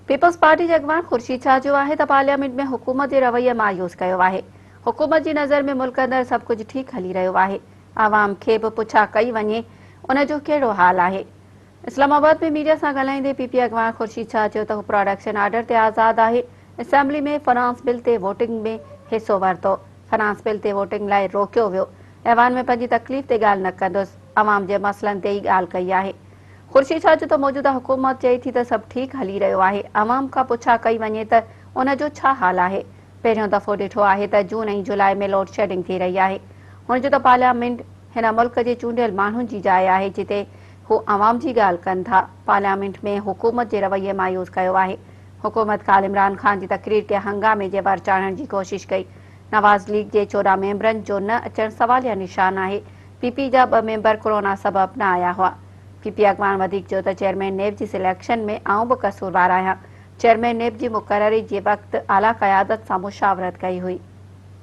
Peoples party جي اڳواڻ خورشيد شاهه چيو آهي ته پارليامينٽ ۾ حڪومت جي رويي مايوس ڪيو آهي، حڪومت جي نظر ۾ ملڪ اندر سڀ ڪجهه ٺيڪ هلي رهيو آهي، عوام کي به پڇا ڪئي وڃي ان جو ڪهڙو حال آهي. اسلام آباد ۾ ميڊيا سان ڳالهائيندي پي پي اڳواڻ خورشيد شاهه چيو ته هو پراڊڪشن آرڊر تي آزاد آهي، اسيمبلي ۾ فنانس بل تي ووٽنگ ۾ حصو ورتو، فنانس بل تي ووٽنگ لاء روڪيو ويو، ايوان ۾ پنهنجي تڪليف تي ڳالهه نه ڪندس، عوام جي مسئلن تي ئي ڳالهه ڪئي آهي. خورشيد شاهه چيو ته موجوده حڪومت چئي ٿي ته سڀ ٺيڪ هلي رهيو آهي، عوام کان پڇا ڪئي وڃي ته ان جو ڇا حال آهي، پهريون دفعو ڏٺو آهي ته جون ۽ جولاء ۾ لوڊشيڊنگ ٿي رهي آهي. هن چيو ته پارليامينٽ هن ملڪ جي چونڊيل ماڻهن جي جاء آهي جتي هو عوام جي ڳالهه ڪن ٿا، پارليامينٽ ۾ حڪومت جي رويي مايوس ڪيو آهي، حڪومت ڪالهه عمران خان جي تقرير کي هنگامي جي ور چاڙهڻ جي ڪوشش ڪئي، نواز ليگ جي 14 ميمبرن جو نه اچڻ سواليه نشان آهي، پي پي جا ٻه ميمبر ڪورونا سبب نه آيا هئا. پي پي اڳواڻ وڌيڪ چيو ته چيئرمين نيب جي سليڪشن ۾ آئون به قصوروار آهيان، چيئرمين نيب جي مقرري جي وقت اعليٰ قيادت سان مشاورت ڪئي هئي.